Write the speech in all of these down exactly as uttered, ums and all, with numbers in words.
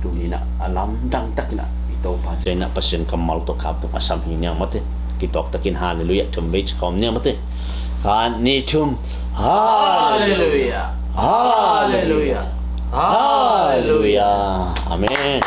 Tuni-in ah a lamdang takin ah i Topa Jesu in ah Pasian kammal tawh kap tung a sam hi niang mate. Kitawk takin halleluiah thum vei ci khawm niang mate. Khat, nih, thum. Halleluiah. Halleluiah. Halleluiah. Amen.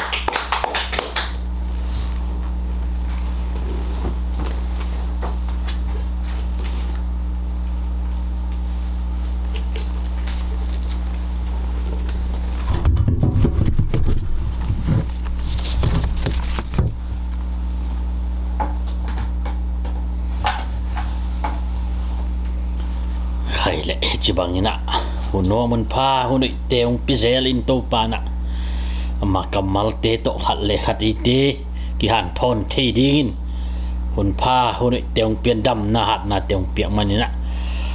Khai le ci bangin ah hun nuam hun pha hun hoihte hong pia zel in Topa in ah ama kammalte tawh khat le khat eite kihanthawn thei dingin hun pha hun hoihte hong pian, damna hatnate hong piak manin ah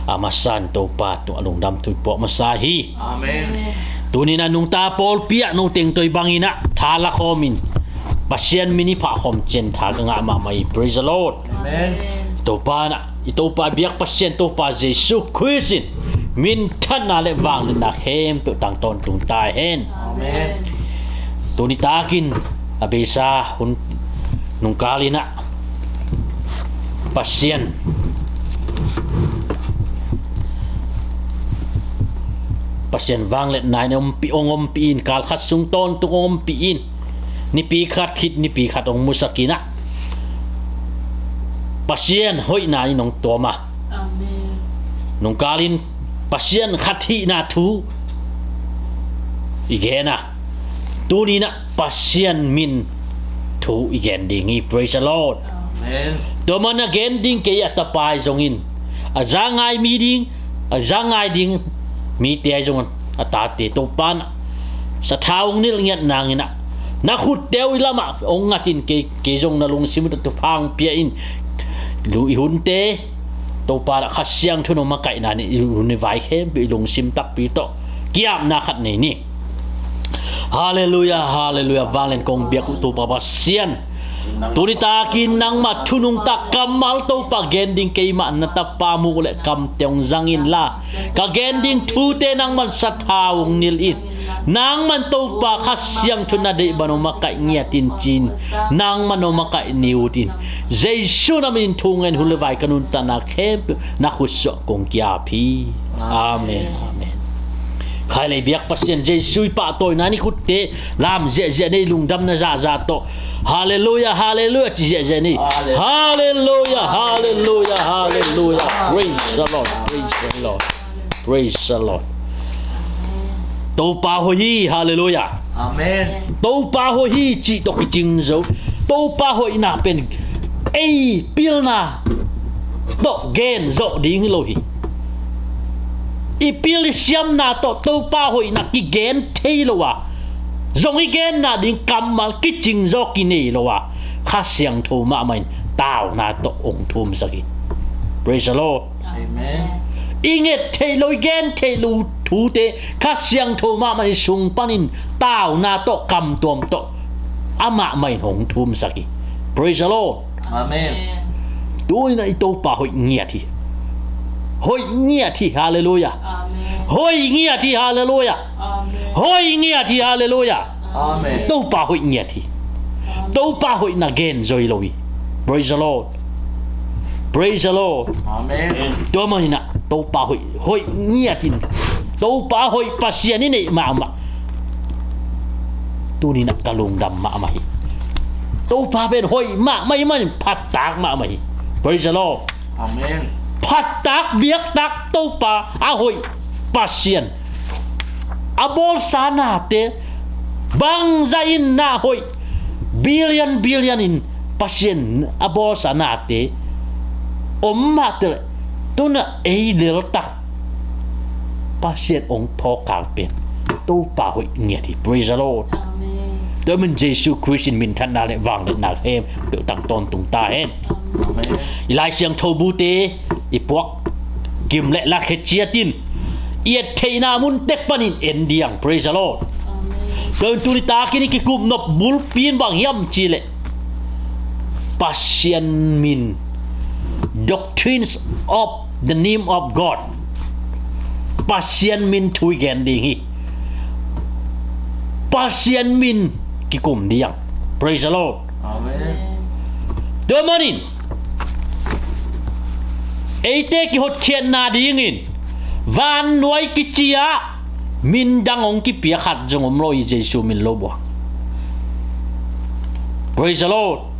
a masa in Topa tungah lungdam thu i puak masa hi. Amen. Tuni-in ah nungta pawlpi ah no teng tawh i bangin ah tha la khawmin Pasian min i phah khawm ciang tha ka ngah mahmah hi. Praise the Lord. Amen. Topa in ah i Topa biak Pasian Topa Jesu Khrist in minthanna le vangliatna khempeuh tang tawntung ta hen. Amen. Tuni takin a beisa hun nungkal in ah Pasian Pasian vangliatna in ompih, hong ompih in, kal khat sung tawntung hong ompih in, nipi khat khit nipi khat hong musak in ah Pasian hoihna in hong tuam a. Amen. Nungkal in Pasian khat hihna thu i gen a, tuni-in ah Pasian min thu i gen ding hi. Praise the Lord. Amen. Tua man a gen ding kei a tapa ahi zongin, a za ngai mi ding, a za ngai ding mite ahi zongin a tate Topa in ah sathau hong nilh ngiat nangin ah na khutte uh i lamah hong ngat in, kei, kei zong na lungsim uh tawh thupha hong pia in. Lu i hunte Topa in ah Kha Siangtho in hong makaihna in i hun i vai khempeuh i lungsim takpi tawh ki-apna khat nei ni. Halleluiah, halleluiah. Vanglian kong biak uh Topa Pasian, tuni takin nangma thu nungta kammal Topa gen ding keimah na tapa muk le kamte hong zang inla, ka gen ding thute nangman sathau hong nilh in. Nangman Topa Kha Siangtho in na deih bang hong makaih ngiat in ci-in nangman hong makaih ni ut in. Jesu na minin thu ngen, hun le vai ka nuntakna khempeuh na khutsuah kong ki-ap hi. Amen. Amen. Khai le biak Pasian Jesu i pahtawina in i khutte lam ziahziah ni, lungdamna zahzah tawh halleluiah, halleluiah ci ziahziah ni. Halleluiah, halleluiah, halleluiah. Praise the Lord, praise the Lord. Praise the Lord. Topa hoih hi, halleluiah. Amen. Topa hoih hi cih tawh kicing zo. Topa hoihna pen ei pilna tawh gen zawh ding hi lo hi. I pil i siamna tawh Topa hoihna kigen thei lo a, zong i genna ding kammal kicing zaw kinei lo a, Kha Siangtho mahmah in tauna tawh hong thumsak hi. Praise the Lord. Amen. I nget theih loh, i gen theih loh thute Kha Siangtho mahmah in sung panin tauna tawh, kamtuam tawh amah mah in hong thumsak hi. Praise the Lord. Amen. Tu-in ah i Topa hoih ngiat hi. Hoih ngiat hi. Halleluiah. Amen. Hoih ngiat hi. Halleluiah. Amen. Hoih ngiat hi. Halleluiah. Amen. Topa hoih ngiat hi. Amen. Topa hoihna gen zaw hi lo hi. Praise the Lord. Praise the Lord. Amen. Tua manin ah Topa hoih, hoih ngiat hi. Topa hoih Pasian i neih mahmah. Tuni-in ah ka lungdam mahmah hi. Topa pen hoih mahmah ahih manin phattak mahmah hi. Praise the Lord. Amen. Phattak biaktak Topa a hoih Pasian, a bawlsa nate bangzah in na hoih, billion billion in Pasian a bawlsa nate om mah teh leh, tu-in ah ei deltak Pasian hong phawk kang pen Topa hoih ngiat hi. Praise the Lord. Amen. Tua ahih manin Jesu Khrist in minthanna le vangliatna khempeuh tang tawntung ta hen. Amen. I Lai Siangtho bute i puak kim le lakhia ciat in i et theihna mun tek panin en ding. Praise the Lord. Amen. Tua ahih manin tuni takin i kikup nop bulpi in bang hiam cih leh Pasian min, doctrines of the name of God. Pasian min thu i gen ding hi. Pasian min kikum ding. Praise the Lord. Amen. Tua manin eite kihotkhiatna dingin vannuai kici-ah min dang hong kipia khat zong om lo hi, Jesu min lo buang. Praise the Lord.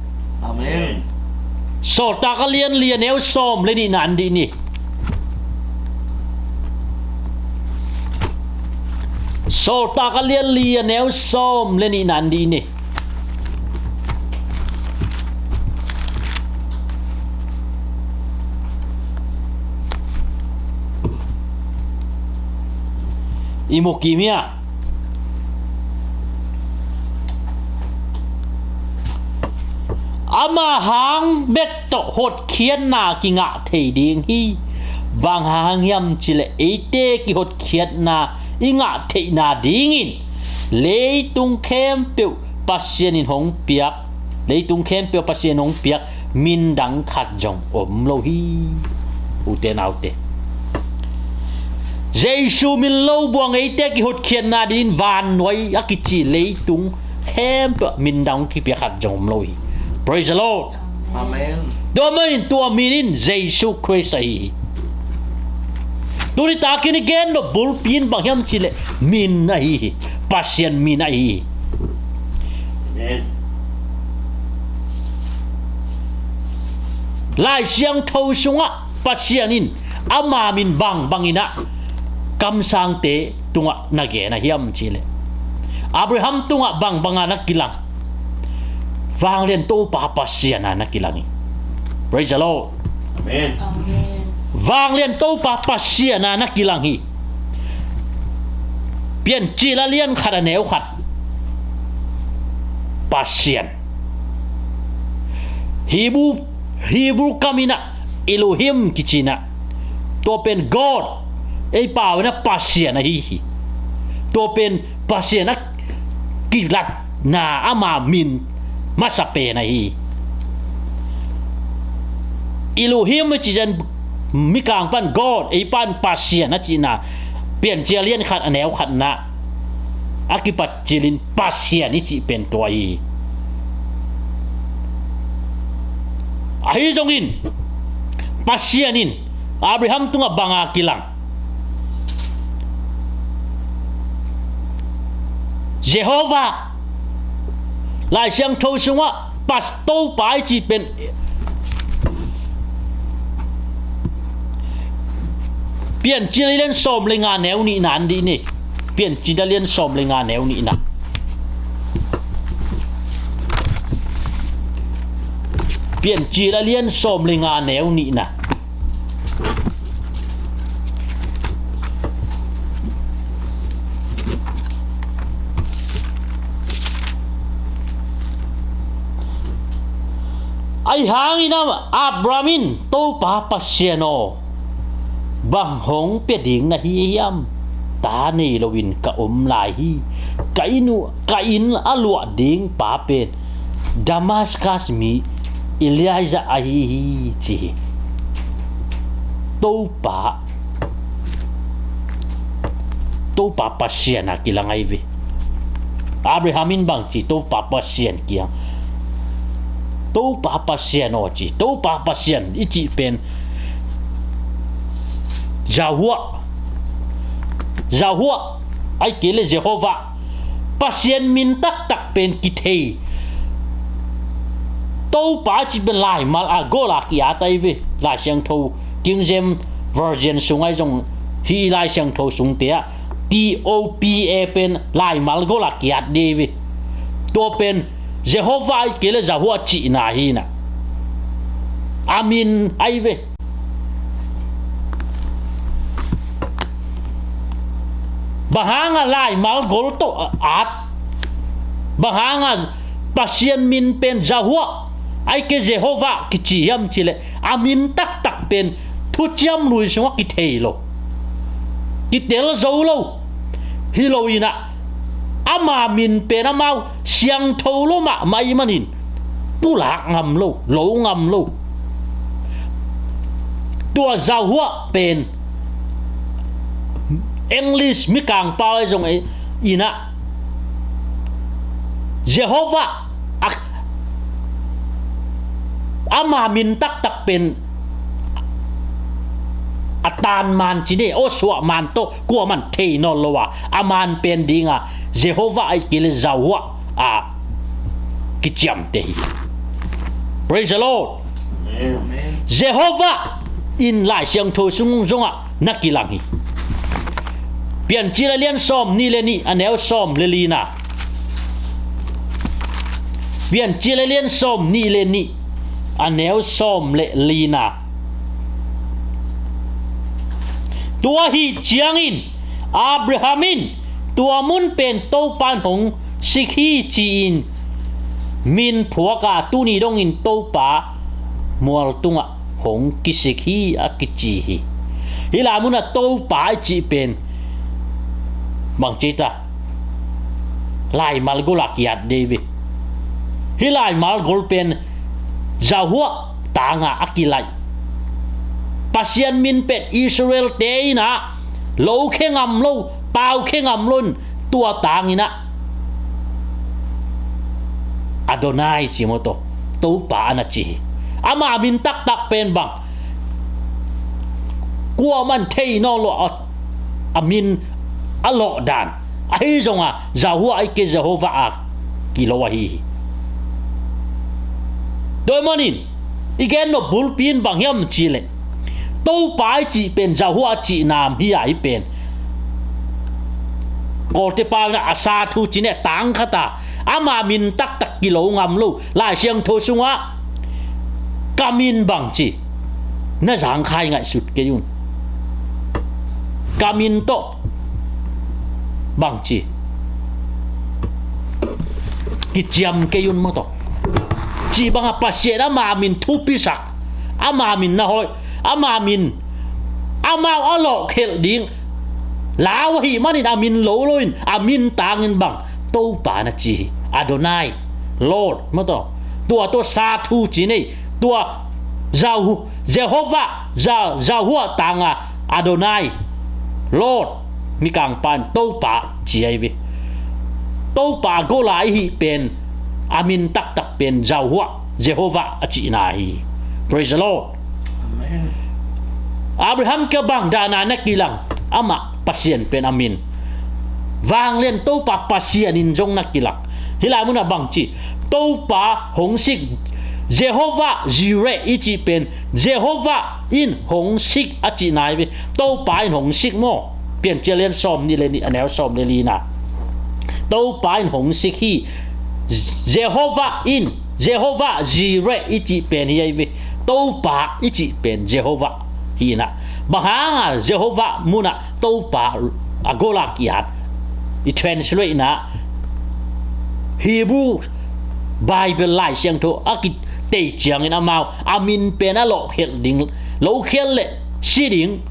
Amen. Sawltak a lian li, a neu sawm le nihna en dih ni. Sawltak a lian li, a neu sawm le nihna en dih ni. I mu kim hi a, ama hang bek tawh hotkhiatna kingah thei ding hi. Bang hang hiam cih leh eite kihotkhiatna i ngah theihna dingin leitung khempeuh Pasian in hong piak, leitung khempeuh Pasian hong piak min dang khat zong om lo hi. Ute naute, Jesu min lo buang eite kihotkhiatna dingin vannuai a kici leitung khempeuh min dang kipia khat zong om lo hi. Praise the Lord. Amen. Tua manin tua min in Jesu Khrist ahi hi. Tuni takin i gen nop bulpi in bang hiam cih leh min ahi hi. Pasian min ahi hi. Amen. Lai Siangtho sungah Pasian in ama min bangbang in ah kamsangte tungah na gen a hiam cih leh, Abraham tungah bangbang a na kilang? Vanglian Topa Pasian a na kilang hi. Praise the Lord. Amen. Amen. Vanglian Topa Pasian a na kilang hi. Piancil a lian khat, a neu khat. Pasian. Hebrew, Hebrew kam in ah Elohim kici in ah, tua pen God, ei pau in ah Pasian ahi hi. Tua pen Pasian a kilatna, ama min masa pen ahi hi. Elohim i cih ciang Mikang pan God, ei pan Pasian a cihna, Piancil a lian khat, a neu khatna a kipat cilin Pasian i cih pen tua hi. Ahi zongin Pasian in Abraham tungah bang a kilang? Jehovah. Lai Siangtho sungah Pas-, Topa i cih pen Piancil a lian sawm le nga, neu nihna en dih ni. Piancil a lian sawm le nga, neu nihna. Piancil a lian sawm le nga, neu nihna. Ahi hangin ah Abraham in, "Topa Pasian aw, bang hong pia ding na hi hiam? Ta nei loin ka om lai hi. Ka inn uh, ka inn a luah ding pa pen Damascus mi Elijah ahi hi," ci hi. Topa, Topa Pasian a kilang ahi ve. Abraham in bang ci? Topa Pasian kiang, "Topa Pasian aw," ci. Topa Pasian i cih pen Yahuah. Yahuah, ahih kei leh Jehovah. Pasian min taktak pen kithei. Topa i cih pen laimal a gol a ki-at ahi ve. Lai Siangtho King James Version sung ahi zong, hih Lai Siangtho sungte ah T O P A pen laimal gol a ki-at ding ahi ve. Tua pen Jehovah ahih kei leh Yahuah cihna hi in ah, a min ahi ve. Bang hanga laimal gol tawh a at? Bang hanga Pasian min pen Yahuah, ahih kei Jehovah kici hiam cih leh, a min taktak pen Thuciam Lui sungah kithei lo, kitel zo lo. Hi lo in ah, ama min pen amau siangtho lo mahmah ahih manin pulak ngam lo, lo ngam lo. Tua Yahuah pen English Mikang pau ahi zong in ah, Jehovah a, ama min taktak pen a taan man ci ni, aw suah man tawh kuaman thei nawn lo a, a man pen dinga Jehovah a i kile Yahuah a kiciamteh hi. Praise the Lord. Amen. Jehovah in Lai Siangtho sung zongah na kilang hi. Piancil a lian sawm nih le nih a neu sawm le lina. Piancil a lian sawm nih le nih a neu sawm le lina. Tua hi ciangin Abraham in tua mun pen Topa in hong sik hi ci-in min phuak a, tuni dongin Topa mual tungah hong kisik hi a kici hi. Hih lai munah Topa i cih pen bang ci ta, laimal gol a kiat dei ve. Hih laimal gol pen Yahuah tanga a kilaih. Pasian min pen Israel te in a lo khe ngam lo, pau khe ngam lo in tua tangin a Adonai ci maw taw, Topa a na ci hi. Ama min taktak pen bang, kuaman thei nawn lo a, a min a lawh dan. Ahi zonga Yahuah a i kei Jehovah a kilo ahi hi. Tua ahih manin i gen nop bulpi in bang hiam cih leh, Topa i cih pen Yahuah a cihna hi a, hih pen Kawlte pau in a sa thu ci ni, tang khat a ama min taktak kilo ngam lo. Lai Siangtho sungah ka min bang ci, na zangkhai ngaihsut kei un. Ka min tawh bang ci, kiciam kei un maw taw. Cih banga Pasian ama min thupisak, ama min na hoih, ama min amau a lawhkhelh ding lau ahih manin a min lo loin a min tangin bang Topa na ci hi. Adonai, Lord maw taw. Tua tawh sa thu ci nei. Tua Yahu-, Jehovah, Za-, Yahuah tanga Adonai, Lord, mikangpa in Topa ci ahi ve. Topa gola i hih pen a min taktak pen Yahuah, Jehovah a cihna hi. Praise the Lord. Amen. Abraham kiang bang dana na kilang, amah Pasian pen a min. Vanglian Topa Pasian in zong na kilang. Hih lai munah bang ci, Topa hong sik, Jehovah Jireh i cih pen Jehovah in hong sik a cihna hi ve. Topa in hong sik maw. Piancil a lian sawm nih le nih a neu sawm le lina. Topa in hong sik hi. Jehovah in, Jehovah Jireh i cih pen hi ahi ve. Topa i cih pen Jehovah hi in a. Bang hanga Jehovah munah Topa a gola kiat i translate na, Hebrew Bible Lai Siangtho a kitei ciangin amau a min pen a lawhkhelh ding, lo khelh le si ding,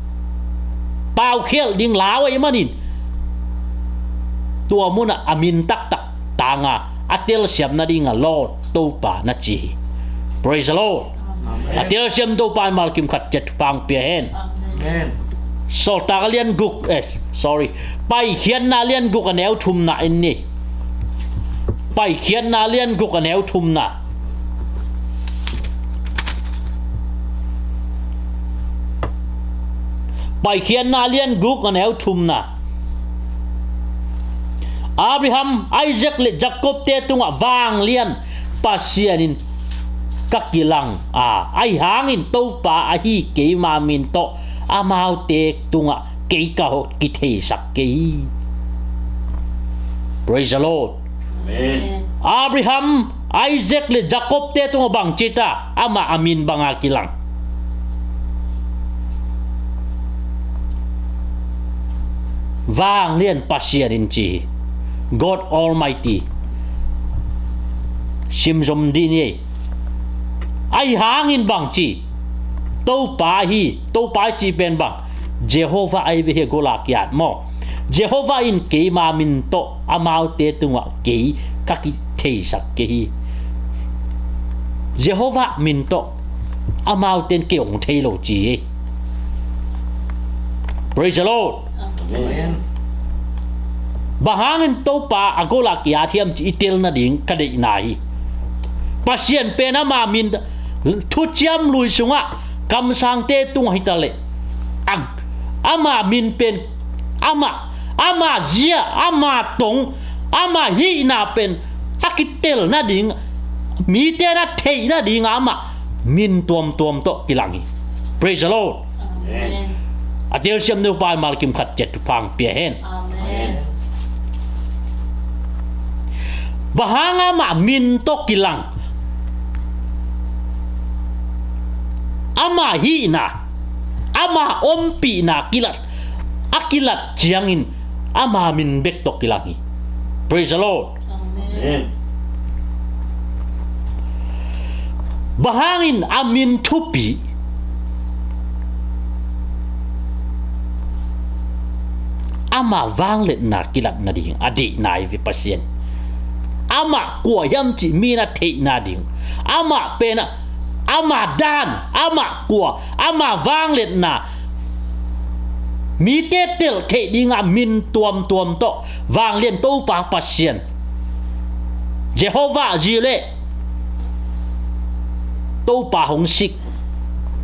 pau khelh ding lau ahih manin tua munah a min taktak tanga a telsiam nadinga Lord, Topa na ci hi. Praise the Lord. Amen. A telsiam Topa in malkim khat ciat thupha pia hen. Amen. Sawltak a lian guk, eh, sorry. Paikhiatna a lian guk a neu thumna en ni. Paikhiatna a lian guk a neu thumna. Paikhiatna a lian guk a neu thumna. Abraham, Isaac le Jacob te tungah vanglian Pasian in ka kilang a, ahi hangin Topa ahi keima min tawh amaute tungah kei ka hong kitheisak kei hi. Praise the Lord. Amen. Abraham, Isaac le Jacob te tungah bang ci ta, amah a min banga kilang. Vanglian Pasian in ci hi. God Almighty. Simzom dih ni ei. Ahi hangin bang ci, Topa hi, Topa i cih pen bang, Jehovah ahi ve hi a gola kiat maw. Jehovah in keima min tawh amaute tungah kei ka kitheisak kei hi. Jehovah min tawh amaute in kei hong thei lo ci hi. Praise the Lord. Amen. Bang hangin Topa a gol ah ki-at hiam cih i tel nading ka deihna hi. Pasian pen ama min, thuciam lui sungah kamsangte tungah hi ta leh, a, ama min pen, ama, ama zia, ama tong, ama hihna pen a kitel nading, mite na theih nading ah amah min tuamtuam tawh kilang hi. Praise the Lord. Amen. A telsiam deuh pa i malkim khat ciat thupha pia hen. Amen. Bang hang amah min tawh kilang, ama hihna, ama ompihna kilat, a kilat ciangin ama min bek tawh kilang hi. Praise the Lord. Amen. Bang hangin a min thupi, ama vangliatna kilat nading a deihna hi ve Pasian. Amah kua hiam cih mi na theih nading, amah pen a, ama dan, amah kua, ama vangliatna mite telh theih dingah min tuamtuam tawh vanglian Topa Pasian, Jehovah Jireh, Topa hong sik,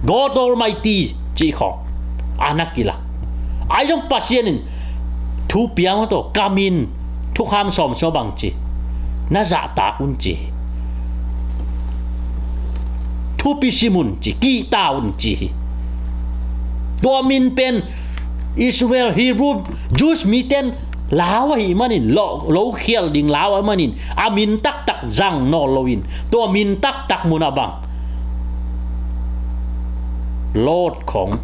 God Almighty cih khawng a na kilang. Ahi zong Pasian in thu pia maw tawh, ka min, Thukham sawm sung bang ci, na zahtak un ci hi. Thupi sim un ci, kihta un ci hi. Tua min pen Israel, Hebrew, Jews miten lau ahih manin, lo, lo khial ding lau ahih manin, a min taktak zang nawn loin, tua min taktak munah bang, Lord khawng,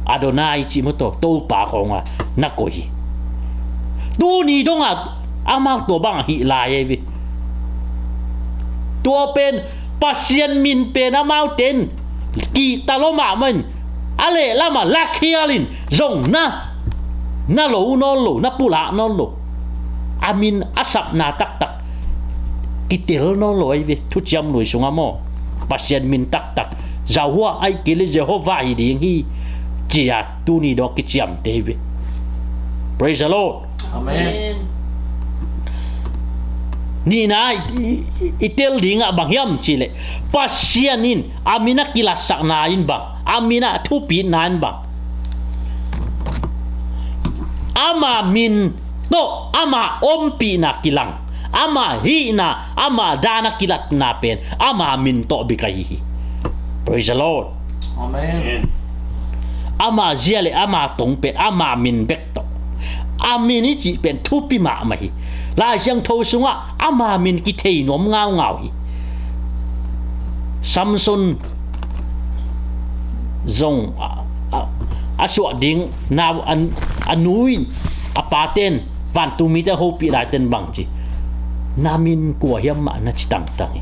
Adonai cih maw tawh, Topa khawng a na koih hi. Tuni dongah amau tua bang ahi lai ahi ve. Tua pen Pasian min pen amaute in kihta lua mahmah in, a lehlamah lakhial in zong na, na lo nawn lo, na pulak nawn lo. A min a sapna taktak kitel nawn lo ahi ve. Thuciam lui sungah maw, Pasian min taktak, Yahuah ahih kei leh Jehovah hi ding hi, ci-a tuni dawh kiciamteh hi ve. Praise the Lord. Amen. Nihna i, i, i tel dingah bang hiam cih leh, Pasian in a min a kilatsakna in bang, a min a thupitna in bang, ama min tawh ama ompihna kilang, ama hihna, ama dan a kilatna pen ama min tawh bek ahi hi. Praise the Lord. Amen. Ama zia le ama tong pen ama min bek tawh. A min i cih pen thupi mahmah hi. Lai Siangtho sungah ama min kithei nuam ngaungau hi. Samson zong a, a, a suah ding nau a, a nu in, a paten, vantung mite a hopih laiten bang ci, na min kua hiam mah na ci tangtang hi.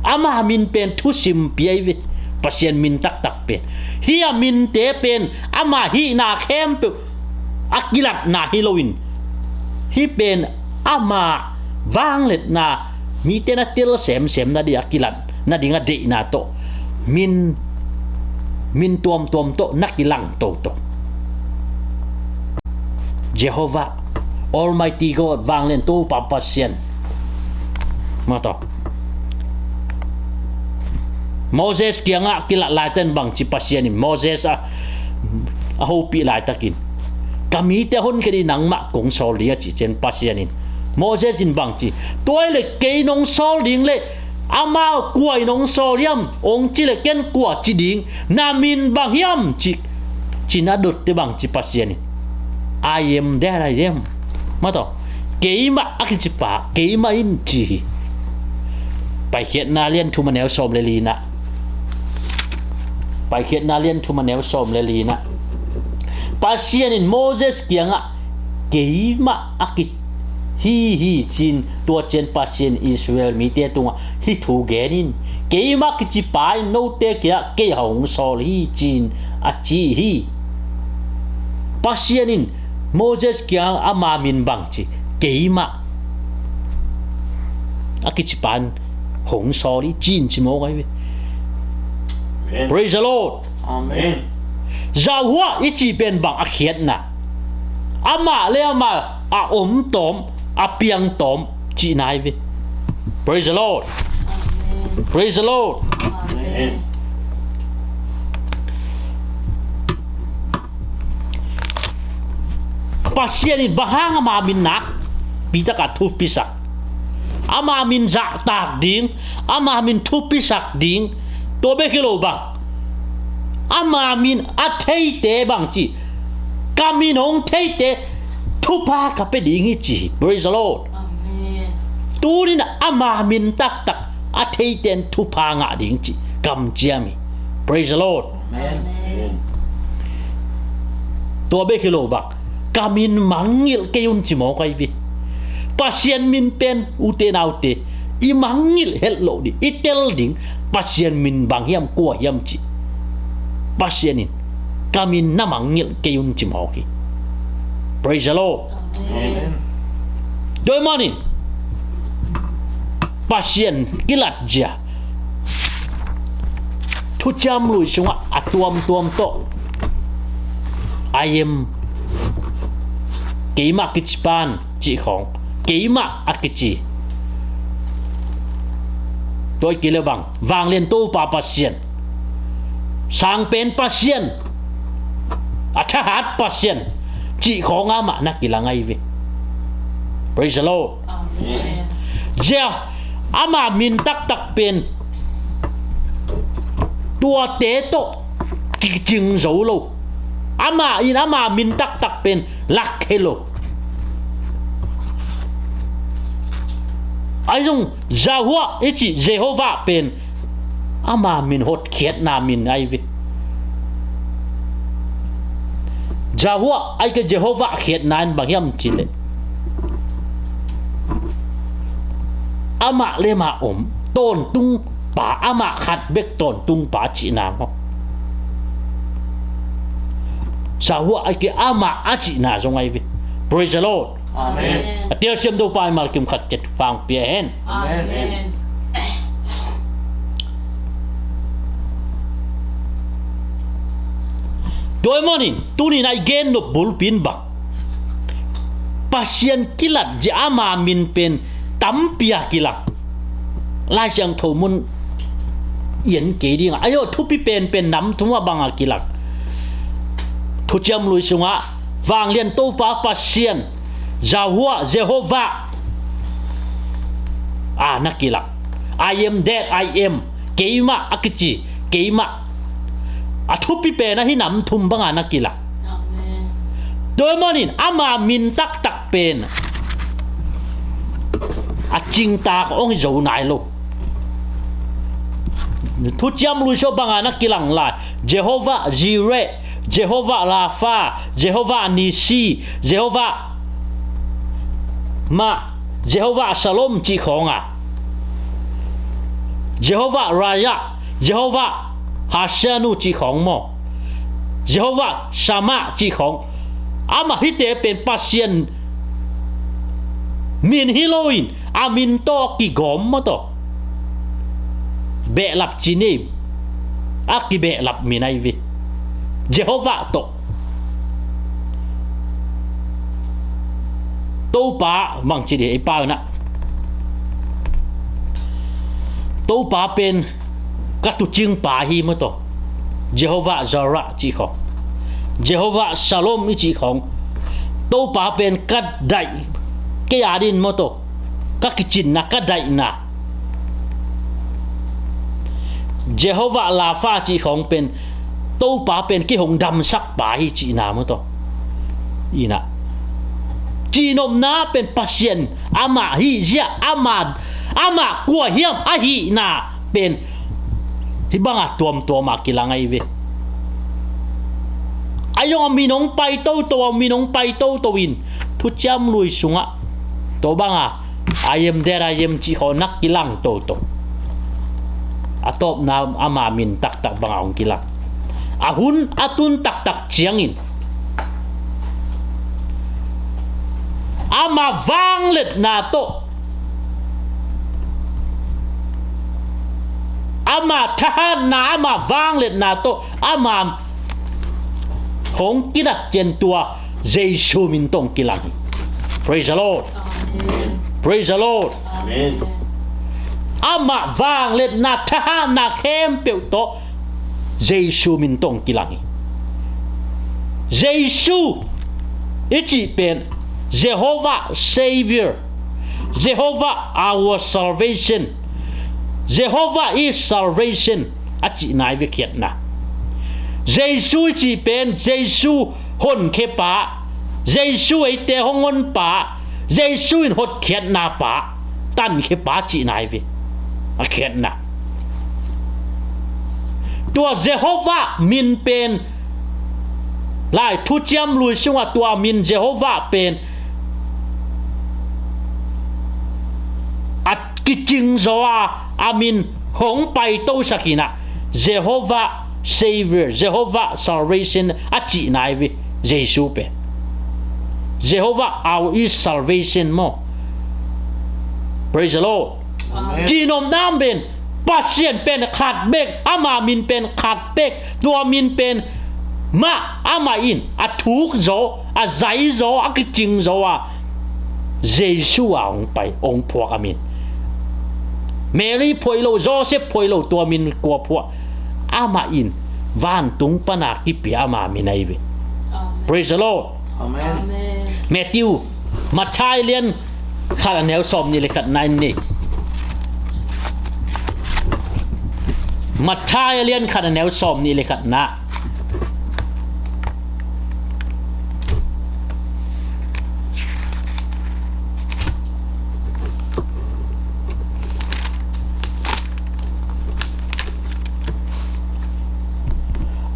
Ama min pen thusimpi ahi ve. Pasian min taktak pen, hih a minte pen ama hihna khempeuh a kilatna hi loin, hih pen ama vangliatna, mite na tel semsem nading a kilat nading a deihna tawh, min, min tuamtuam tawh na kilang toto. Jehovah, Almighty God, vanglian Topa Pasian. Mah tawh, Moses kiangah kilat laitakin bang ci Pasian in, Moses a, a hopih laitakin, ka mite honkhia ding nangmah kong sawl ding a cih ciang Pasian in, Moses in bang ci, tua hi leh kei nong sawl ding leh, amau kua in hong sawl hiam, hong ci leh ken kua ci ding, na min bang hiam ci, ci na dotte bang ci Pasian in, I am that I am. Mah tawh, keimah a kicipa, keimah in ci hi. Paikhiatna lian thum a neu sawm le lina. Paikhiatna lian thum a neu sawm le lina. Pasian in Moses kiangah keimah a ki hi hi ci-in, tua ciang Pasian Israel mite tungah hih thu gen in, keimah kicipa in note kiangah kei hong sawl hi ci-in a ci hi. Pasian in Moses kiangah ama min bang ci, keimah a kicipa in hong sawl hi ci-in ci mawk ahi ve. Amen. Praise the Lord. Amen. Yahuah i cih pen bang a khiatna? Amah le amah a om tawm, a piang tawm cihna hi ve. Praise the Lord. Praise the Lord. Pasian in bang hang ama min nakpi takin thupisak, ama min zahtak ding, ama min thupisak ding, tua bek hi lo bang, ama min a theite bang ci, ka min hong theite thupha ka pia ding hi ci hi. Praise the Lord. Amen. Tunin ama min taktak a theite in thupha ngah ding ci kamciam hi. Praise the Lord. Amen. Tua bek hi lo bang, ka min mangngilh kei un ci mawk ahi ve. Pasian min pen, ute naute, i mangngilh het loh ding, i tel ding, Pasian min bang hiam, kua hiam ci. Pasian in ka min na mangngilh kei un ci mawk hi. Praise the Lord. Amen. Tua ahih manin Pasian kilatzia Thuciam Lui sungah a tuamtuam tawh, I am, keimah kici pan cih khawng, keimah a kici. Tua i kile bang, Vanglian Topa Pasian, Sangpen Pasian, a thahat Pasian cih khawng amah na kilang ahi ve. Praise the Lord. Amen. Zia ama min taktak pen tuate tawh kicing zo lo. Amah in ama min taktak pen lakhia lo. Ahi zong Yahuah i cih Jehovah pen ama min hotkhiatna min ahi ve. Yahuah ahi kei Jehovah khiatna in bang hiam cih leh, amah le amah om, tawntung pa, amah khat bek tawntung pa cihna maw. Yahuah ahi kei amah a cihna zong ahi ve. Praise the Lord. Amen. A telsiam Topa in malkim khat ciat thupha hong pia hen. Amen. Tua ahih manin tuni-in a i gen nop bulpi in bang, Pasian kilatzia ama min pen tampi a kilang. Lai Siangtho mun i en kei ding a, ahi zong thupi penpen nam thum ah bang a kilang. Thuciam Lui sungah Vanglian Topa Pasian, Yahuah, Jehovah a na kilang. I am that I am, keimah a kici, keimah. A thupi pen ahi nam thum bang a na kilang. Amen. Tua ahih manin ama min taktak pen a cingtak hong hi zo nai lo. Thuciam Lui sungah bang a na kilang lai, Jehovah Jireh, Jehovah Rapha, Jehovah Nissi, Jehovah Shammah, Jehovah Shalom cih khawng a, Jehovah Raah, Jehovah Tsidkenu cih khawng maw, Jehovah Shammah cih khawng. Amah hihte pen Pasian min hi loin a min tawh kigawm maw tawh, behlap ci ni, a kibehlap min ahi ve. Jehovah tawh Topa bang ci dih, ei pau na. Topa pen ka tuucing pa hi maw tawh, Jehovah Jireh cih khawng, Jehovah Shalom i cih khawng. Topa pen ka daih, kei a dingin maw tawh, ka kicinna, ka daihna. Jehovah Rapha cih khawng pen Topa pen kei hong damsak pa hi cihna maw tawh. Ina, cihnopna pen Pasian amah hihzia, amah, amah kua hiam ahihna pen hih bangah tuamtuam a kilang ahi ve. A zong a min hong pai toto, a min hong pai toto in Thuciam Lui sungah tua bangah I am that I am cih khawng na kilang toto. A tawpna ama min taktak bangah hong kilang. A hun a tun taktak ciangin ama vangliatna tawh, ama thahatna, ama vangliatna tawh, ama hong kilat ciang tua Jesu min tawh hong kilang hi. Praise the Lord. Amen. Praise the Lord. Amen. Amah vangliatna, thahahna khempeuh tawh Jesu min tawh hong kilang hi. Jesu i cih pen Jehovah Savior, Jehovah our salvation, Jehovah is salvation a cihna hi ve, khiatna. Jesu i cih pen Jesu honkhiapa, Jesu eite hong honpa, Jesu in hotkhiatnapa, tankhiapa cihna hi ve, a khiatna. Tua Jehovah min pen Lai Thuciam Lui sungah tua min Jehovah pen a kicing zaw a, a min hong paitosak in ah, Jehovah Savior, Jehovah Salvation a cihna hi ve, Jesu pen. Jehovah our is salvation maw. Praise the Lord. Amen. Cihnopna pen Pasian pen khat bek, ama min pen khat bek, tua min pen mah amah in a thuk zaw, a zai zaw, a kicing zaw a, Jesu a hong pai, hong phuak a min. Mary phuai lo, Joseph phuai lo, tua min kua phuak? Amah in vantung pana kipia ama min ahi ve. Amen. Praise the Lord. Amen. Amen. Matthew, Matthai lian khat a neu sawm nih le khat na in ni. Matthai a lian khat a neu sawm nih le khat na.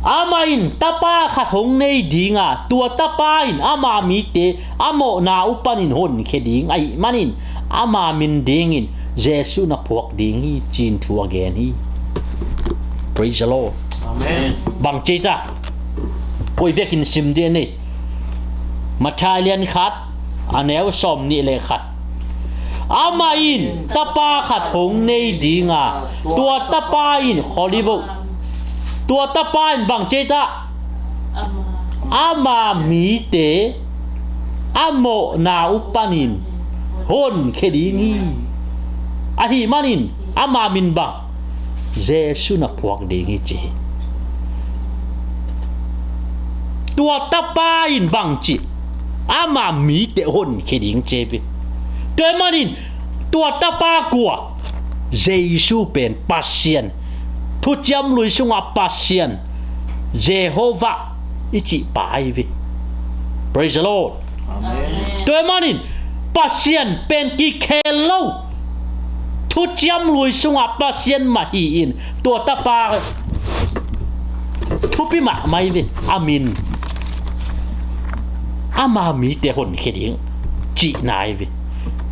Amah in tapa khat hong nei ding a, tua tapa in ama mite a mawhna uh panin honkhia ding ahih manin ama min dingin Jesu na phuak ding hi, ci-in thu a gen hi. Praise the Lord. Amen. Bang ci ta? Koi vekin sim ding ni. Matthai lian khat a neu sawm nih le khat. Amah in tapa khat hong nei ding a, tua tapa in, khawlih vo, tua tapa in bang ci ta? Ama mite a mawhna uh panin honkhia ding hi. Ahih manin ama min bang? Jesu na phuak ding hi, ci hi. Tua tapa in bang ci? Ama mite honkhia ding, ci hi. Tua ahih manin tua tapa kua? Jesu pen Pasian, Thuciam Lui sungah Pasian, Jehovah i cih pa ahi ve. Praise the Lord. Amen. Tua ahih manin Pasian pen kikhel lo, Thuciam Lui sungah Pasian mah hi-in tua tapa thupi mahmah hi ve. A min ama mite honkhia ding cihna hi ve.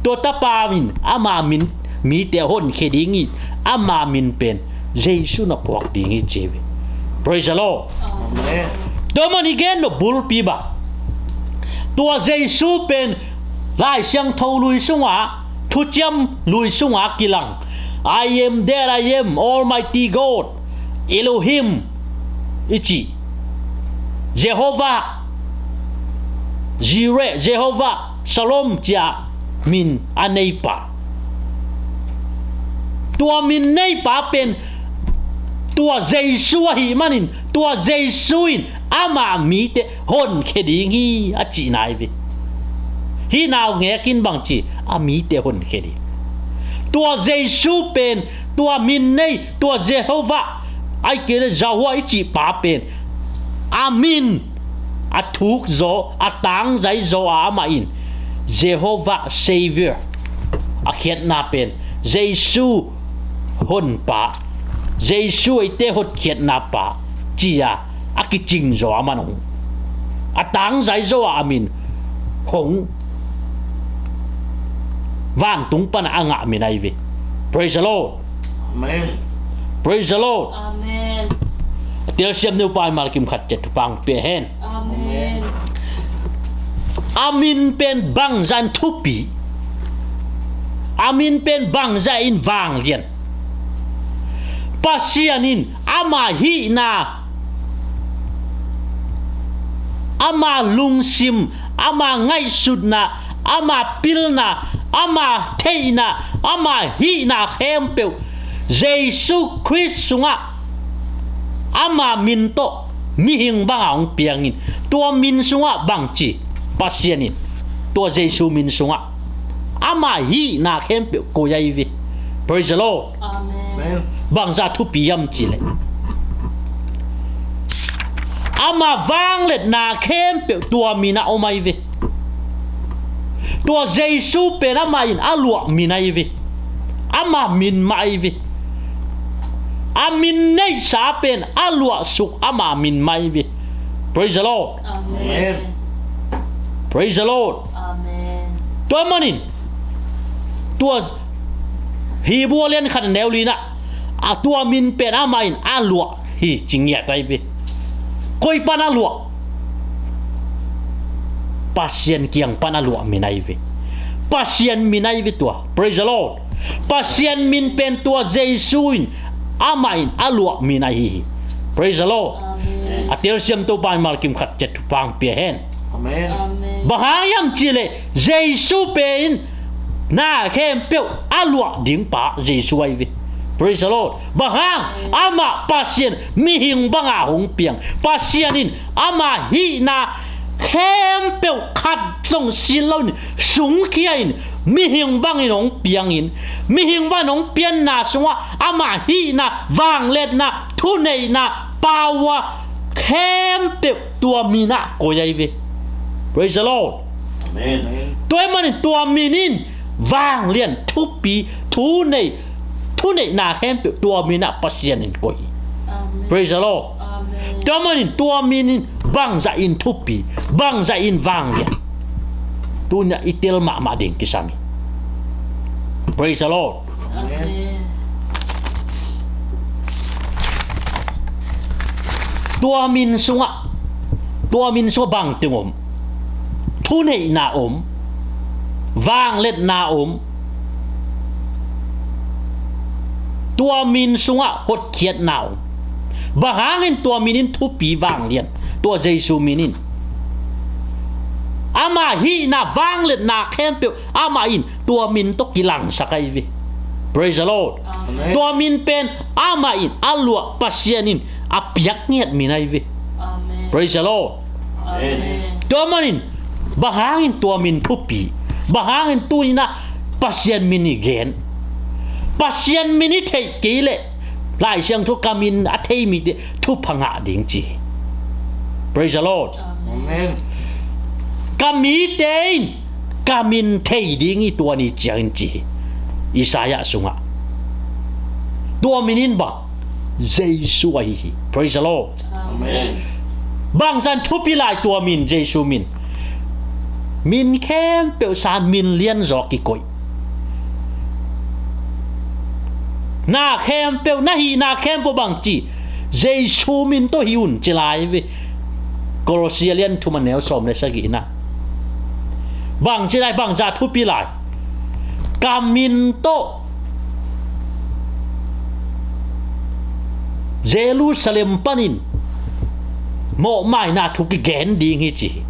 Tua tapa in ama min mite honkhia ding hi. Ama min pen Jesu na phuak ding hi, ci hi ve. Praise the Lord. Amen. Tua ahih manin i gen nop bulpi bang? Tua Jesu pen Lai Siangtho Lui sungah, Thuciam Lui sungah kilang, "I am that I am, Almighty God, Elohim," i ci, Jehovah Jireh, Jehovah Shalom ci-a min a neipa. Tua min neipa pen tua Jesu ahih manin, tua Jesu in ama mite honkhia ding hi, a cihna hi ve. Hih naungek in bang ci? A mite honkhia ding. Tua Jesu pen, tua min nei, tua Jehovah, ahih kei leh Yahweh i cih pa pen, a min a thuk zaw, a tangzai zaw a, amah in Jehovah Savior, a khiatna pen Jesu honpa, Jesu eite hotkhiatna pa, ci-a a kicing zaw a, amah in hong, a tangzai zaw a, a min hong, vantung pana a ngah min ahi ve. Praise the Lord. Amen. Praise the Lord. Amen. A telsiam ni uh, Pa in malkim khat ciat thupha hong pia hen. Amen. A min pen bangzah in thupi, a min pen bangzah in vanglian. Pasian in ama hihna ama lungsim, ama ngaihsutna, ama pilna, ama theihna, ama hihna khempeuh Jesu Khrist sungah ama min tawh mihing banga hong piangin, tua min sungah bangci Pasian in tua Jesu min sungah ama hihna khempeuh koi ahi ve. Praise the Lord. Amen. Bangza thupi hiam cih leh, ama vangliatna khempeuh tua min ah om ahi ve. Tua Jesu pen amah in a luah min ahi ve. Ama min mah ahi ve. A min neihsa pen a luahsuk ama min mah ahi ve. Praise the Lord. Amen. Praise the Lord. Amen. Tua manin tua Hebrew lian khat a neu lina ah, tua min pen amah in a luah hi ci ngiat ahi ve. Koi pan a luah? Pasian kiang pan a luah min ahi ve. Pasian min ahi ve tua. Praise the Lord. Pasian min pen tua Jesu in amah in a luah min ahi hi. Praise the Lord. Amen. A telsiam Topa in malkim khat ciat thupha pia hen. Amen. Amen. Bang hang hiam cih leh Jesu pen na khempeuh a luah ding pa Jesu ahi ve. Praise the Lord. Bang hang? Amah Pasian mihing banga hong piang. Pasian in ama hihna khempeuh khat zong sil lo in, sungkhia in, mihing bangin hong piangin, mihing bangin hong pianna sungah ama hihna, vangliatna, thuneihna, power khempeuh tua min ah koi ahi ve. Praise the Lord. Amen. Tua ahih manin tua min in vanglian, thupi, thunei, thuneihna khempeuh tua min ah Pasian in koi hi. Amen. Praise the Lord. Amen. Tua manin tua min in bangzah in thupi, bangzah in vanglian, tuni-ah i tel mahmah ding kisam hi. Praise the Lord. Amen. Tua min sungah, tua min sungah bangteng om? Thuneihna om, vangliatna om. Tua min sungah hotkhiatna om. Bang hangin tua min in thupi, vanglian? Tua Jesu min in ama hihna, vangliatna khempeuh amah in tua min tawh kilangsak ahi ve. Praise the Lord. Amen. Tua min pen amah in a luah, Pasian in a piak ngiat min ahi ve. Amen. Praise the Lord. Amen. Tua manin bang hangin tua min thupi, bang hangin tu-in ah Pasian min i gen? Pasian min i theih kei leh Lai Siangtho, ka min a thei mite thupha ngah ding ci hi. Praise the Lord. Amen. Ka mite in ka min thei ding hi tua ni ciangin ci hi. Isaiah sungah tua min in bang? Jesu ahi hi. Praise the Lord. Amen. Bangzah in thupi lai tua min, Jesu min? Min khempeuh sangin min lianzaw kikoih. Na khempeuh, na hihna khempeuh bangci? Jesu min tawh hih un ci lai ve. Kolosia lian thum a neu sawm le sagihna. Bangci lai, bangzah thupi lai? Ka min tawh Jerusalem panin mawhmaina thu kigen ding hi ci hi.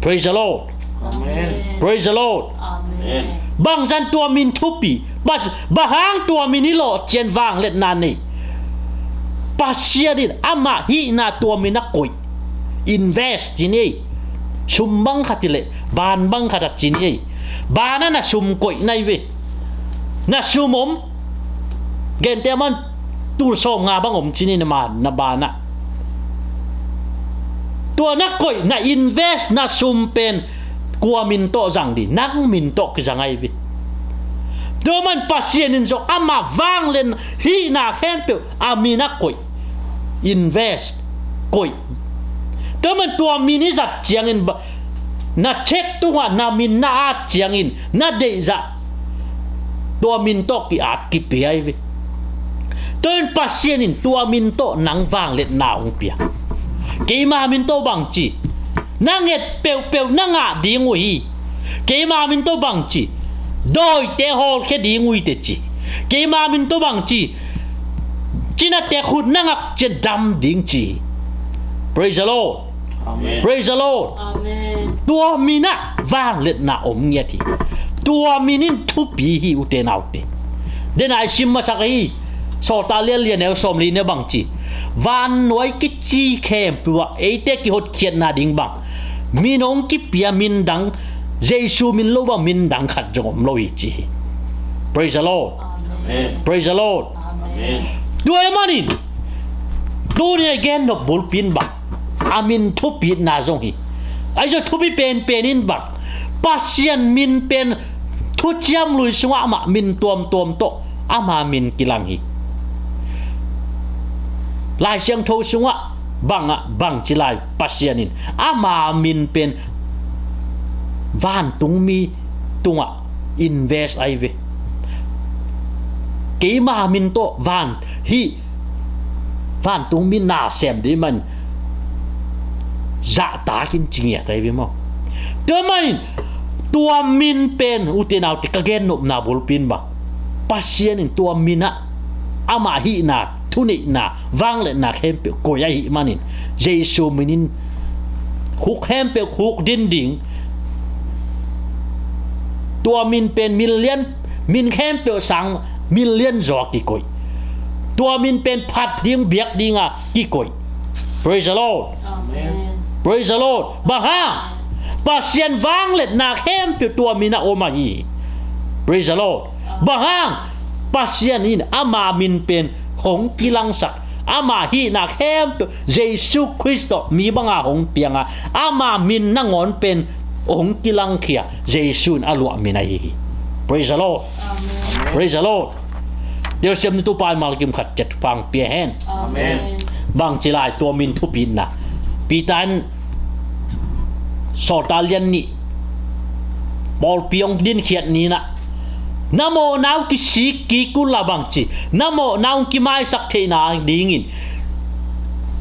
Praise the Lord. Amen. Praise the Lord. Amen. Bangzah in tua min thupi? Bas-, bang hang tua min i lawh ciang vangliatna nei? Pasian in ama hihna tua min a koih. Invest ci ni ei. Sum bang khat hi leh, van bang khat a ci ni ei. Van ah na sum koih na hi ve. Na sum om, gente man tul sawmnga bang om ci ni na ma-, na van ah. Tua na koih, na invest na sum pen kua min tawh zang ding? Nang min tawh kizang ahi ve. Tua man Pasian in zong ama vanglian hihna khempeuh a min a koih. Invest, koih. Tua man tua min i zat ciangin ba-, na cheque tungah na min na at ciangin na deihzah tua min tawh ki-at kipia ahi ve. Tua in Pasian in tua min tawh nang vangliatna hong pia. Keima min tawh bangci? Na nget peuhpeuh na ngah ding uh hi. Keima min tawh bangci? Dawite hawlkhia ding uh hi teh ci. Keima min tawh bangci? Cinate khut na ngak ciang dam ding ci. Praise the Lord. Amen. Praise the Lord. Amen. Tua min ah vangliatna om ngiat hi. Tua min in thupi hi, ute naute. Dena i sim masak ahi, Sawltak lian li, a neu sawmli na bangci, vannuai kici khempeuh ah eite kihotkhiatna ding bang min hong kipia, min dang, Jesu min lo bang min dang khat zong om lo hi, ci hi. Praise the Lord. Amen. Praise the Lord. Amen. Tua ahih manin tuni a i gennop bulpi in bang, a min thupitna zong hi. Ahi zong thupi penpen in bang, Pasian min pen Thuciam Lui sungah amah min tuamtuam tawh ama min kilang hi. Lai Siangtho sungah bangah bangci lai, Pasian in ama min pen vantungmi tungah invest ahi ve. Keima min tawh van hih vantungmi na sem ding man zahtak in ci ngiat ahi ve maw. Tua manin tua min pen, ute naute, ka gennopna bulpi in bang, Pasian in tua min ah amah hihna, thuneihna, vangliatna khempeuh koih ahih manin Jesu min in khuk khempeuh khuk din ding. Tua min pen min lian, min khempeuh sang min lian zaw a kikoih. Tua min pen phat ding, biak dinga kikoih. Praise the Lord. Amen. Praise the Lord. Bang hang? Pasian vangliatna khempeuh tua min ah om ahi. Praise the Lord. Bang hang? Pasian in ama min pen hong kilangsak, ama hihna khempeuh Jesu Khrist tawh mi banga hong pianga, ama min nangawn pen hong kilangkhia, Jesu in a luah min ahi hi. Praise the Lord. Amen. Praise the Lord. Telsiamna Topa in malkim khat ciat thupha pia hen. Amen. Bangci lai tua min thupitna? Peter in Sawltak lian nih, pawlpi hong dinkhiat ni-in ah, na mawhna uh kisik kik unla, bangci, na mawhna uh kimaisak theihna dingin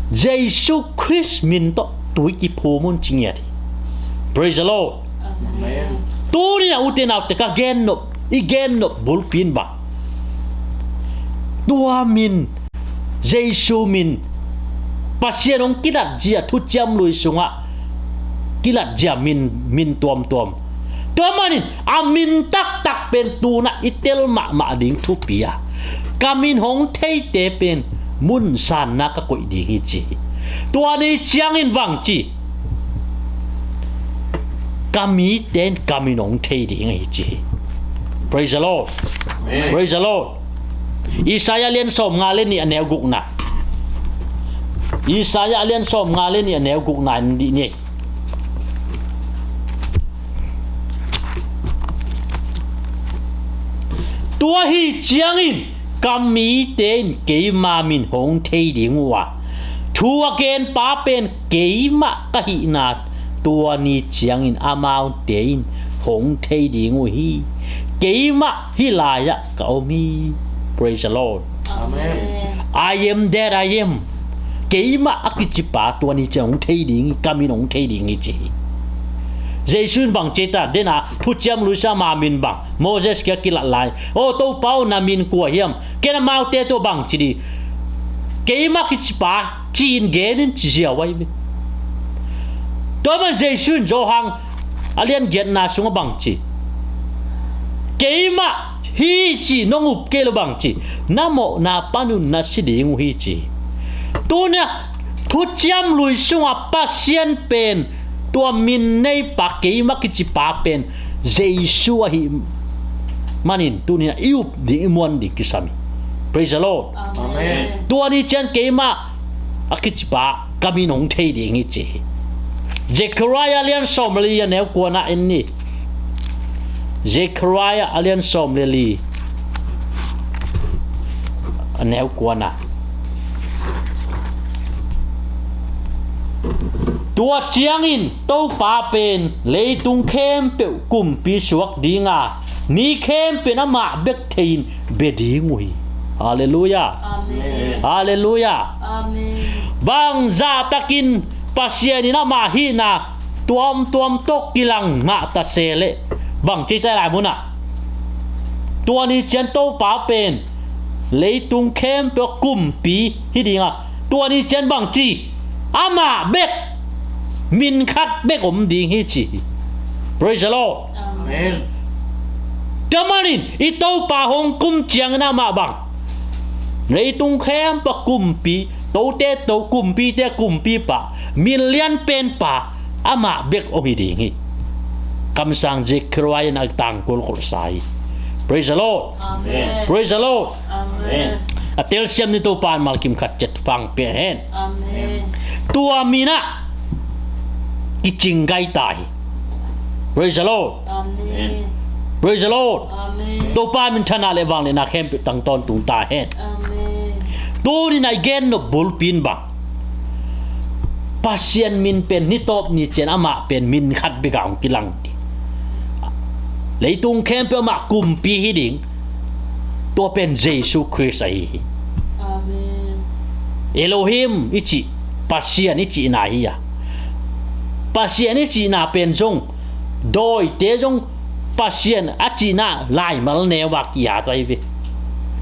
Jesu Khrist min tawh tui kiphum un, ci ngiat hi. Praise the Lord. Amen. Tuni-in ah, ute naute, ka gennop, i gennop bulpi in bang, tua min, Jesu min, Pasian hong kilatzia, Thuciam Lui sungah kilatzia min, min tuamtuam. Tua manin a min taktak pen tu-in ah i tel mahmah ding thupi a, ka min hong theite pen mun sanna ka koih ding hi, ci hi. Tua ni ciangin bangci, ka mite in ka min hong thei ding hi, ci hi. Praise the Lord. Amen. Praise the Lord. Isaiah lian sawmnga le nih, a neu gukna. Isaiah lian sawmnga le nih, a neu gukna en dih ni. Tua ahih ciangin ka mite in keima min hong thei ding uh a, thu a genpa pen keimah ka hihna, tua ni ciangin amaute in hong thei ding uh hi. Keimah hih lai-ah ka om hi. Praise the Lord. Amen. I am that I am. Keimah a kicipa tua ni ciang hong thei ding hi, ka min hong thei ding hi, ci hi. Jesu in bang ci ta, dena Thuciam Lui sungah ama min bang, Moses kiang kilat lai, "Aw Topa aw, na min kua hiam? Ken amaute tawh bang ci ding? Keimah kicipa ci-in gen in," ci ziau ahi ve. Tua man Jesu in Johan a lian giatna sungah bang ci, "Keimah hi ci nong up kei lo bang ci, na mawhna panun na si ding uh hi," ci. Tuni-a Thuciam Lui sungah Pasian pen tua min neipa, keimah kicipa pen Jesu ahih manin tuni-a i up ding, i muan ding kisam hi. Praise the Lord. Amen. Tua ni ciang keimah a kicipa ka min hong thei ding hi, ci hi. Zechariah lian sawmli, a neu kuana en ni. Zechariah a lian sawmli, a neu kuana. Tua ciangin Topa pen leitung khempeuh kumpi suak dinga, mi khempeuh in amah bek thei-in bia ding uh hi. Halleluiah. Amen. Halleluiah. Amen. Bang zahtakin Pasian in ama hihna tuamtuam tawh kilang mah ta se leh, bang ci ta lai munah, tua ni ciang Topa pen leitung khempeuh kumpi hi dinga, tua ni ciang bang ci, amah bek min khat bek om ding hi ci hi. Praise the Lord. Amen. Tua manin i Topa hong kum ciangin amah bang, leitung khempeuh a kumpi, tote to, kumpite kumpipa, min lianpenpa amah bek hong hi ding hi. Kamsang Zechariah in a tangkol kolhsa hi. Praise the Lord. Amen. Praise the Lord. Amen. A telsiam ni Topa in malkim khat ciat thupha pia hen. Amen. Tua min ah i cing gai ta hi. Praise the Lord. Amen. Praise the Lord. Amen. Topa minthanna le vangliatna khempeuh tang tawntung ta hen. Amen. Tuni-in a i gen nop bulpi in bang, Pasian min pen ni tawp ni ciang amah pen min khat bek a hong kilang ding. Leitung khempeuh amah kumpi hi ding. Tua pen Jesu Khrist ahi hi. Amen. Elohim i cih, Pasian i cihna hi a, Pasian i cihna pen zong, dawite zong Pasian a cihna laimal neu a ki-at ahi ve.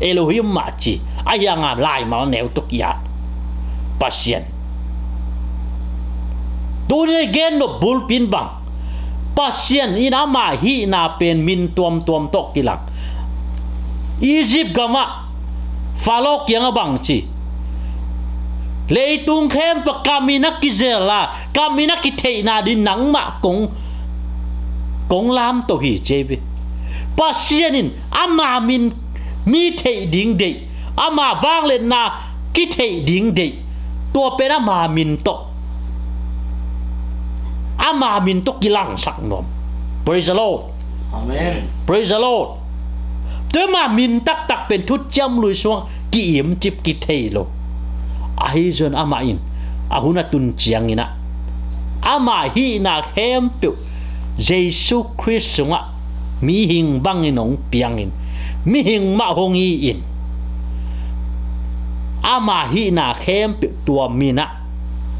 Elohim mah ci, ahi hangin laimal neu tawh ki-at Pasian. Tuni-in a i gen nop bulpi in bang, Pasian in ama hihna pen min tuamtuam tawh kilang. Egypt gamah Faro kiangah bang ci, leitung khempeuh ka min a kizel a, ka min a kitheihna ding nangmah kong, kong lamto hi ci hi ve. Pasian in ama min mi theih ding deih, ama vangliatna kitheih ding deih, tua pen ama min tawh, ama min tawh kilangsak nuam. Praise the Lord. Amen. Praise the Lord. Tua ama min taktak pen thuciam lui sungah ki-imcip kithei lo. Ahi zongin amah in a hun a tun ciangin ah, ama hihna khempeuh Jesu Khrist sungah mihing bangin hong piangin, mihing mah hong hi-in, ama hihna khempeuh tua min ah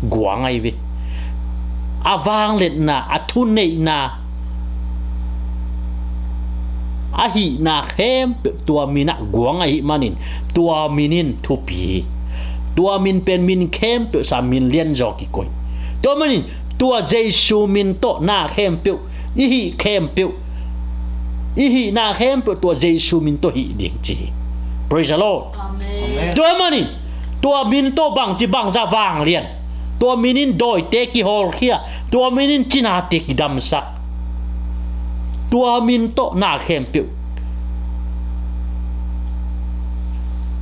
guang ahi ve. A vangliatna, a thuneihna, a hihna khempeuh tua min ah guang ahih manin, tua min in thupi hi. Tua min pen min khempeuh sang min lianzaw kikoih. Tua manin tua Jesu min tawh na khempeuh, i hih khempeuh, i hihna khempeuh tua Jesu min tawh hih ding ci hi. Praise the Lord. Amen. Tua manin tua min tawh bangci bangzah vanglian. Tua min in dawite kihawlkhia, tua min in cinate kidamsak. Tua min tawh na khempeuh,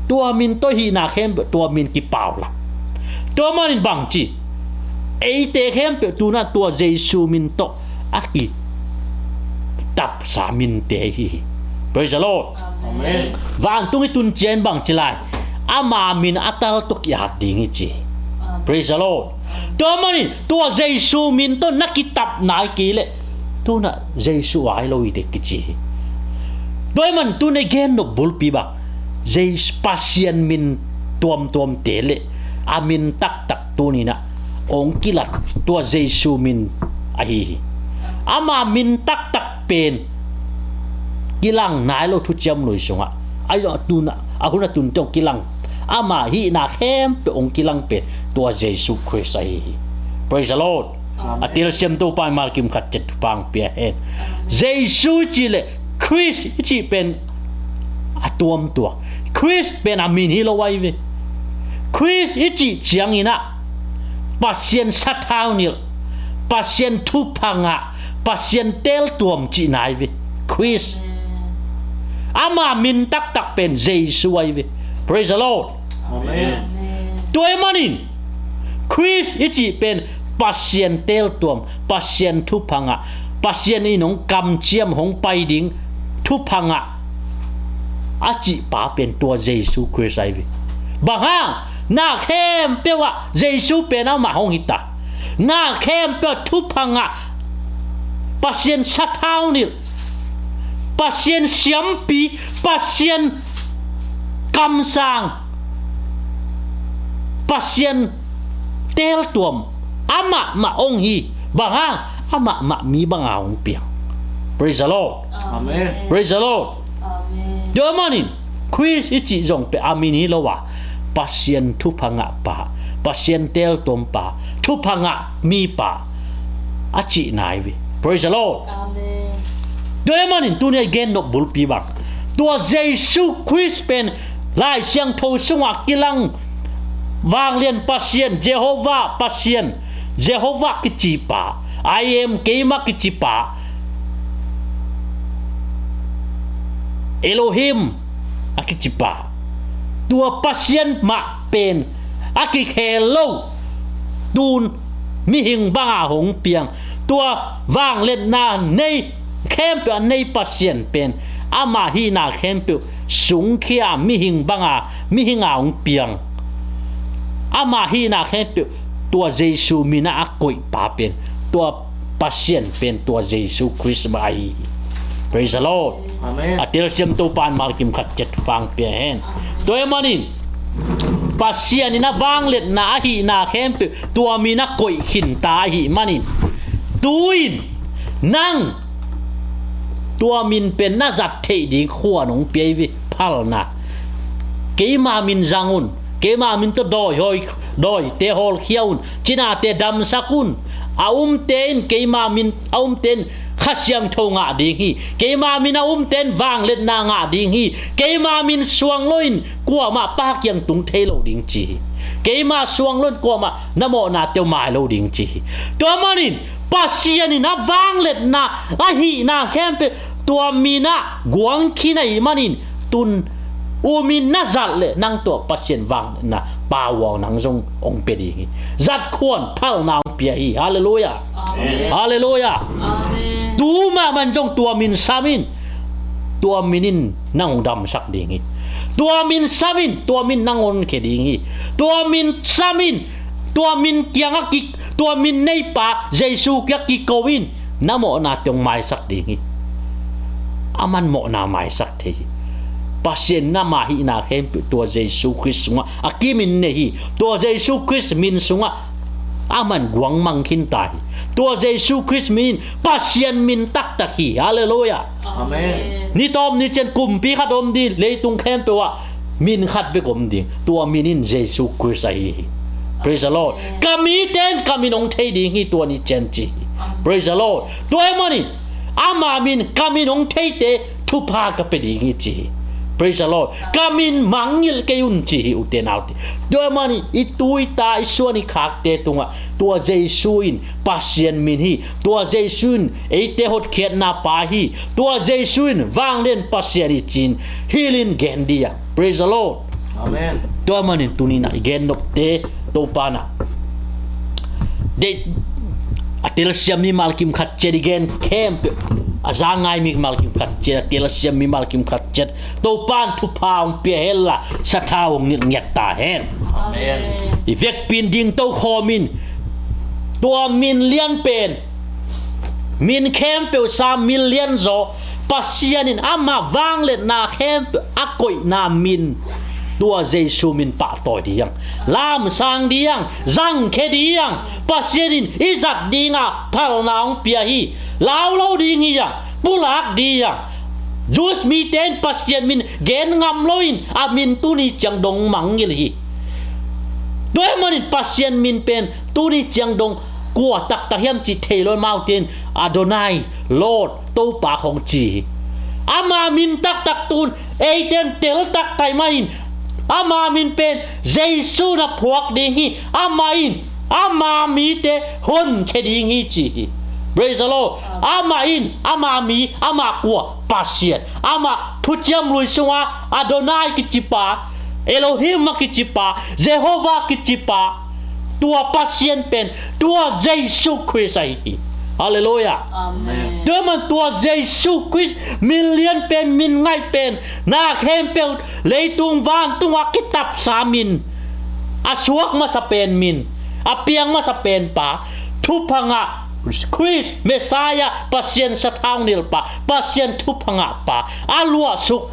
tua min tawh hihna khempeuh, tua min kipaulap. Tua manin bangci, eite khempeuh tu-in ah tua Jesu min tawh a kitapsa minte hi hi. Praise the Lord. Amen. Vantung i tun ciangin bangci lai, ama min a tal tawh ki-at ding hi ci. Amen. Praise the Lord. Tua manin tua Jesu min tawh na kitap nai kei leh, tu-in ah Jesu a hi lo hi dek kici hi. Tua ahih manin tuni-in a i gen nop bulpi bang, Jesu, Pasian min tuamtuamte le a min taktak tuni-in ah hong kilat tua Jesu min ahi hi. Ama min taktak pen kilang nai lo thuciam lui sungah, a, a hun a tunte hong kilang, ama hihna khempeuh hong kilang pen tua Jesu Khrist ahi hi. Praise the Lord. Amen. A telsiam Topa in malkim khat ciat thupha pia hen. Jesu i cih leh Khrist i cih pen a tuamtuak. Khrist pen a min hi lo ahi ve. Khrist i cih ciangin ah Pasian sathau nilh, Pasian thupha ngah, Pasian teeltuam cihna ahi ve. Khrist. Ama min taktak pen Jesu ahi ve. Praise the Lord. Amen. Tua ahih manin Khrist i cih pen Pasian teeltuam, Pasian thupha ngah, Pasian in hong kamciam, hong pai ding thupha ngah a cihpa pen tua Jesu Khrist ahi ve. Bang hang? Na khempeuh ah Jesu pen amah hong hi ta. Na khempeuh ah thupha ngah, Pasian sathau nilh, Pasian siampi, Pasian kamsang, Pasian teeltuam, amah mah hong hi. Bang hang? Amah mah mi banga hong piang. Praise the Lord. Amen. Praise the Lord. Amen. Tua manin Khrist i cih zong pen a min hi lo a, Pasian thupha ngahpa, Pasian teeltuampa, thupha ngah mipa, a cihna hi ve. Praise the Lord. Amen. Tua ahih manin tuni a i gen nop bulpi bang, tua Jesu Khrist pen Lai Siangtho sungah kilang vanglian Pasian, Jehovah Pasian, Jehovah kici pa, I am keima kici pa, Elohim a kici pa, tua Pasian mah pen a kikhel lo, tun mihing banga hong piang, tua vangliatna nei khempeuh a nei Pasian pen ama hihna khempeuh sungkhia mihing banga, mihinga hong piang, ama hihna khempeuh tua Jesu mina a koih pa pen, tua Pasian pen tua Jesu Khrist mah ahi hi. Praise the Lord. Amen. A telsiam Topa in Malkim khat ciat pang pia hen. Tua ahih manin Pasian in a vangliatna a hihna khempeuh tua min a koih khinta ahih manin, tu-in nang tua min pen na zat theih ding khuan hong pia hi ve, phalna. Keima min zang un, keima min tawh dawi hawi, dawite hawlkhia un, cinate damsak un. A umte in keima min, a umte in Kha Siangtho ngah ding hi. Keima min a umte in vangliatna ngah ding hi. Keima min suang lo in kuamah Pa kiang tung thei lo ding ci hi. Keima suang lo in kuamah na mawhnate uh mai lo ding ci hi. Tua manin Pasian in a vangliatna a hihna khempeuh tua min ah guang khin ahih manin, tun u min na zat leh nang tua Pasian vangliatna pa uh a nang zong hong pia ding hi. Zat khuan phalna hong pia hi. Halleluiah. Amen. Halleluiah. Amen. Tu mahmah in zong tua min sam in, tua min in nang hong damsak ding hi. Tua min sam in, tua min nang honkhia ding hi. Tua min sam in, tua min kiangah ki, tua min neipa Jesu kiangah kiko in, na mawhnate hong maisak ding hi. Aman mawhna maisak thei hi. Pasian in ama hihna khempeuh tua Jesu Khrist sungah a kimin nei hi. Tua Jesu Khrist min sungah aman guang mang khinta hi. Tua Jesu Khrist min in Pasian min taktak hi. Halleluiah. Amen. Ni tawm ni ciang kumpi khat om ding, leitung khempeuh ah min khat bek om ding. Tua min in Jesu Khrist ahi hi. Praise the Lord. Amen. Ka mite in ka min hong thei ding hi tua ni ciang ci hi. Amen. Praise the Lord. Tua ahih manin ama min, ka min hong theite thupha ka pia ding hi ci hi. Praise the Lord. Ka min mangngilh kei un ci hi, ute naute. Tua ahih manin i tu i ta, i suan i khakte tungah tua Jesu in Pasian min hi. Tua Jesu in eite hotkhiatna pa hi. Tua Jesu in vanglian Pasian hi ci-in hilh in gen dih a. Praise the Lord. Amen. Tua ahih manin tuni-in ah i gen nopte Topa in ah, deih, a telsiam mi Malkim khat ciat i gen khempeuh, a za ngai mi Malkim khat ciat, a telsiam mi Malkim khat ciat, Topa in thupha hong pia hen la, sathau hong nilh ngiat ta hen. Amen. I vekpi in dingto khawm in, tua min lian pen, min khempeuh sang min lian zaw, Pasian in ama vangliatna khempeuh a koihna min, tua Jesu min pahtawi ding, lamsang ding, zangkhia ding, Pasian in i zat dingah phalna hong pia hi. Lau lo ding hi, pulak ding. Jews mite in Pasian min gen ngam lo in a min tuni ciang dong mangngilh hi. Tua ahih manin Pasian min pen tuni ciang dong kua taktak hiam cih thei lo in amaute in Adonai, Lord, Topa khawng ci hi. Ama min taktak tun eite in tel taktak ahih manin ama min pen Jesu na phuak ding hi. Amah in ama mite honkhia ding hi ci hi. Praise the Lord. Amah in ama mi, ama kua, Pasian. Amah thuciam lui sunga Adonai kici pa, Elohim a kici pa, Jehovah kici pa, tua Pasian pen tua Jesu Khrist ahi hi. Halleluiah. Amen. Tua ahih manin tua Jesu Khrist min lian pen, min ngaih pen, na khempeuh leitung vantung a kitapsa min, a suak masa pen min, a piang masa pen pa, thupha ngah Khrist, Messiah, Pasian sathau nilh pa, Pasian thupha ngah pa, a luahsuk,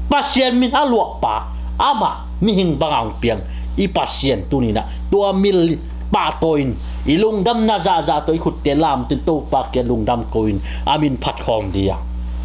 Pasian min a luah pa, amah mihing banga hong piang i Pasian tuni-in ah tua min pahtawi in, i lungdamna zahzah tawh i khutte lamtin Topa kiang lungdam ko-in a min phat khawm ding.